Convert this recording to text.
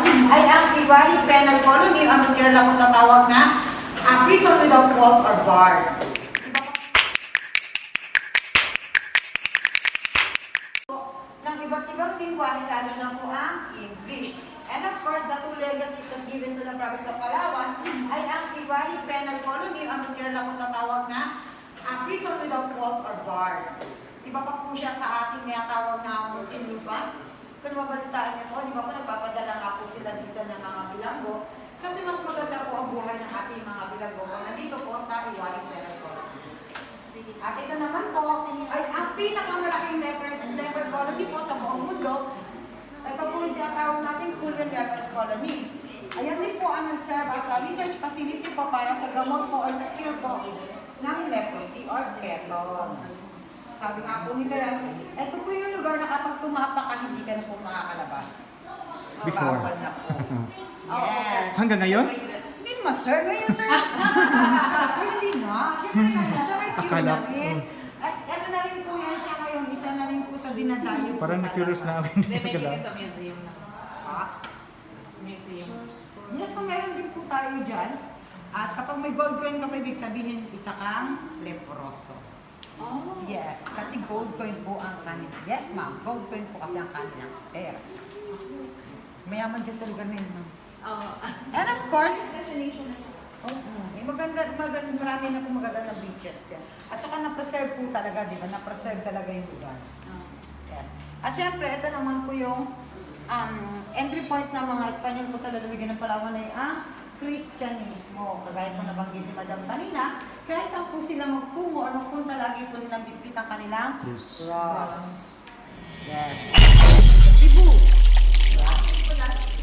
ay ang Iwahi Penal Colony o mas kilala po sa tawag na prison without walls or bars. Ng iba't ibang lingwahe, lalo na po ang English. And of course, the two legacies that given to the province of Palawan ay ang Iwahi Penal Colony o mas kilala po sa tawag na prison without walls or bars. Iba pa po siya sa ating tinatawag na Muntinlupa. Kung mabalitaan niyo po, di ba po nagpapadala nga po sila dito ng mga bilanggo kasi mas maganda po ang buhay ng ating mga bilanggo kung nandito po sa Iwahi Penal Colony. At ito naman po ay ang pinakamalaking leper colony po sa buong mundo. Ito po yung tinatawag natin Cullinan Lepers Colony. Ayan din po ang nag-serve as a research facility po para sa gamot po or sa cure po ng leprosy or keton. Sabi nga po nila, ito po yung lugar na kapag tumapak ka, hindi ka na po makakalabas. Before. Bawal na po. Yes. Hanggang ngayon? Hindi naman, sir. Ngayon, sir. Sir, hindi na. Siyempre na, sir, may cure Akala na rin. At ano na rin po yan siya ngayon, isa na rin po sa dinadayo po. Parang na-curious na ako. Hindi, may ito museum na. Ah, Museum. yes, kung meron din po tayo dyan. At kapag may gold coin ka pa, ibig sabihin, isa kang leproso. Oh. Yes, kasi gold coin po ang kanilang. Yes, ma'am. Gold coin po kasi ang kanilang pera. Mayaman dyan sa lugar na yun, ma'am. And of course, Destination na siya. marami na po magagandang beaches dyan. At saka na-preserve po talaga, di ba? Na-preserve talaga yung lugar. Yes. At syempre, ito naman po yung entry point ng mga Espanyol po sa lalawigan ng Palawan ay ang Kristyanismo. Kagaya po nabanggit ni Madam kanina, kahit saan po sila magtungo o magpunta, lagi po nilang bitbit ang kanilang Cross. cross. Yes. Cebu. Yes.